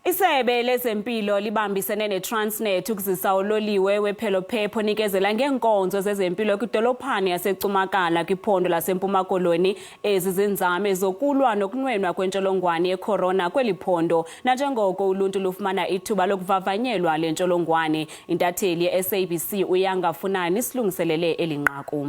Isebe lezempilo libambisene neTransnet ukuzisa uloliwe wephelophepho onikezela ngeenkonzo zezempilo kwidolophana yaseCumakala kwiphondo laseMpuma Koloni. Ezi zinzame zokulwa nokunwenwa kwentsholongwane yekhorona kweli phondo nanjengoko uluntu lufumana ithuba lokuvavanyelwa le ntsholongwane. Intatheli yeSABC uYanga Funani silungiselele eli nqaku.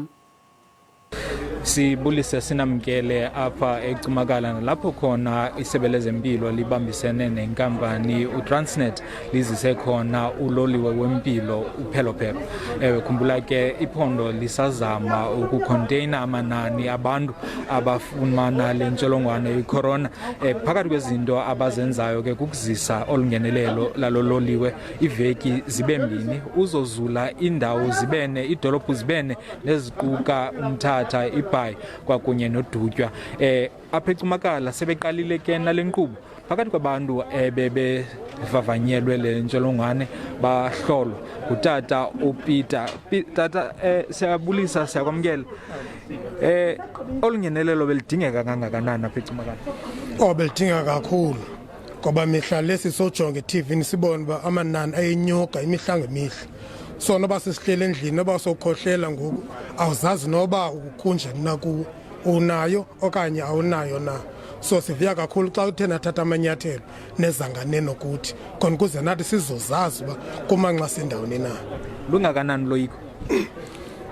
Sibulise sinamkele apha eCumakala nalapho khona isebe lezempilo libambisene nenkampani uTransnet lizise khona uloliwe wempilo uPhelophepha. Ewe, khumbula ke iphondo lisazama ukukhonteyina amanani abantu abafumana le ntsholongwane icorona. Phakathi kwezinto abazenzayo ke kukuzisa olu ngenelelo lalo loliwe iveki zibe mbini, uzozula iindawo zibene, iidolophu zibene neziquka uMthatha, iBhayi kwakunye noDutywa. Apha eCumakala sebeqalile ke nale nkqubo. Phakathi kwabantu ebebevavanyelwe le ntsholongwane bahlolwa ngutata uPeter. Tata, siyabulisa, siyakwamkela. Olu ngenelelo belidingeka kangakanani apha eCumakala? Oh, belidingeka kakhulu ngoba mihla le sisojonga ethivini sibone uba amanani ayenyuka imihla ngemihla. So noba sisihlele endlini noba sokhohlela ngoku awuzazi noba ukunjani na kuwe, unayo okanye awunayo na. So sivuya kakhulu xa uthe nathatha amanyathelo nezanganeno kuthi khona ukuze nathi sizozazi uba kumanxa sindawoni na. Lungakanani uloyiko?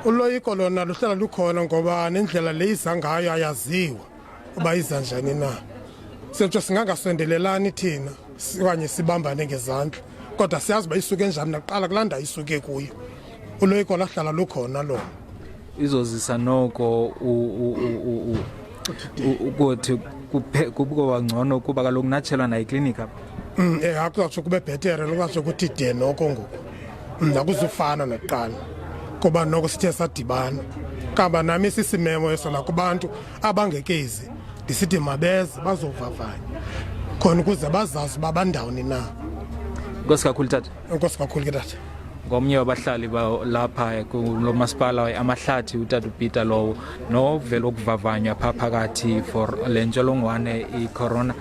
Uloyiko lona luhlala lukhona ngoba nendlela le iza ngayo ayaziwa uba iza njani na. Setsho singangasondelelani thina okanye sibambane ngezandla, kodwa siyazi uba isuke njani naqala kulaa ndawo isuke kuyo. Uloyiko lahlala lukhona lona. Izozisa noko ukuthi kuba ngcono kuba kaloku natshelwa nayiklinikhi apha. Akuzatsho kube bhetere, kuzatsho kuthi de noko ngoku. Akuzufana nakuqala kuba noko sithe sadibana. Kamba nami sisimemo eso nakubantu abangekezi, ndisithi mabeze bazovavanya khona ukuze bazazi uba bandawoni na. Enkosi kakhulu tata. Enkosi kakhulu ke tata. Ngomnye wabahlali lapha kulo masipala Amahlathi utata uPeter lowo novela ukuvavanywa pha phakathi for le ntsholongwane icorona.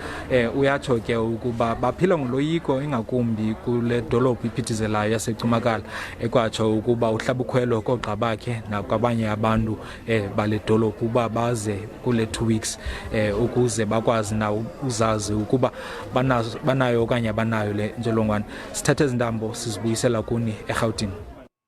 Uyatsho ke ukuba baphila ngoloyiko ingakumbi kule dolophu iphithizelayo yaseCumakala, ekwatsho ukuba uhlaba ukhwelo koogxa bakhe nakwabanye abantu bale dolophu uba baze kule 2 weeks ukuze bakwazi nawo uzazi ukuba banayo okanye abanayo le ntsholongwane. Sithathe ezi ntambo sizibuyisela kuni eRhawutini.